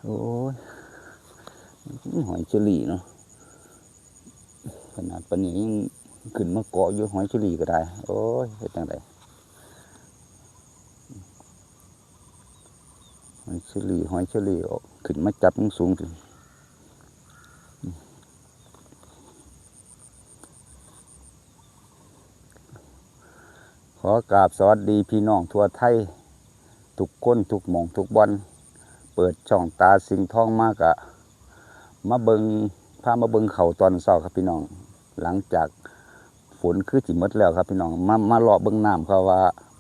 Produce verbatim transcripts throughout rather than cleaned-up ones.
โอ้ย หอยเชอรี่เนาะ ขนาดปานนี้ยังขึ้นมาเกาะอยู่ หอยเชอรี่ก็ได้ โอ้ย เฮ็ดจั่งใด หอยเชอรี่ หอยเชอรี่ ขึ้นมาจับสูงๆ ขอกราบสวัสดีพี่น้องทั่วไทย ทุกคนทุกหม่องทุกบ่อน เปิดช่องตาสิงห์ทองมากะ มาเบิ่ง พามาเบิ่งข้าวตอนเช้าครับพี่น้อง หลังจากฝนคือสิหมดแล้วครับพี่น้อง มา มาเลาะเบิ่งน้ำครับว่า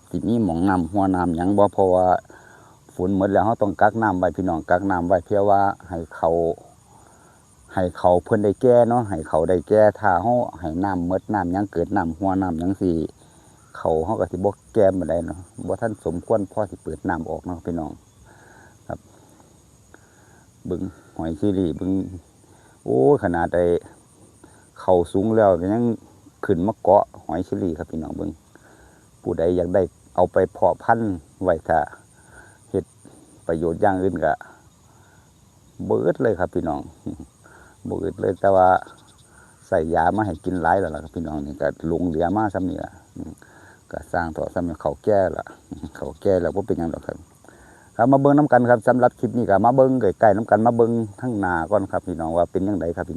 สิมีหม่องน้ำหัวน้ำหยังบ่ เพราะว่าฝนหมดแล้ว เราต้องกักน้ำไว้พี่น้อง กักน้ำไว้เพื่อว่าให้ข้าว ให้ข้าวเพิ่นได้แก่เนาะ ให้ข้าวได้แก่ ถ้าเราให้น้ำหมด น้ำหยังเกิด น้ำหัวน้ำหยังสิ ข้าวเราก็สิบ่แก่ปานใดเนาะ บ่ทันสมควรพอสิเปิดน้ำออกเนาะพี่น้อง ครับ เบิ่งหอยเชอรี่ เบิ่ง โอ้ย ขนาดได้ข้าวสูงแล้วก็ยังขึ้นมาเกาะหอยเชอรี่ครับพี่น้อง เบิ่ง ผู้ใดอยากได้เอาไปเพาะพันธุ์ไว้ถ้าเฮ็ดประโยชน์อย่างอื่นก็บ่อึดเลยครับพี่น้อง บ่อึดเลย แต่ว่าใส่ยามาให้กินหลายแล้วล่ะครับพี่น้อง นี่ก็หลงเหลือมาส่ำนี้ล่ะ อืม ก็ซ่างเถาะ ส่ำนี้ข้าวแก่ละ ข้าวแก่แล้วบ่เป็นหยังดอกครับ ครับ มาเบิ่งนำกันครับ สำหรับคลิปนี้ก็มาเบิ่งใกล้ๆนำกัน มาเบิ่งทางหน้าก่อนครับพี่น้อง ว่าเป็นจั่งใดครับพี่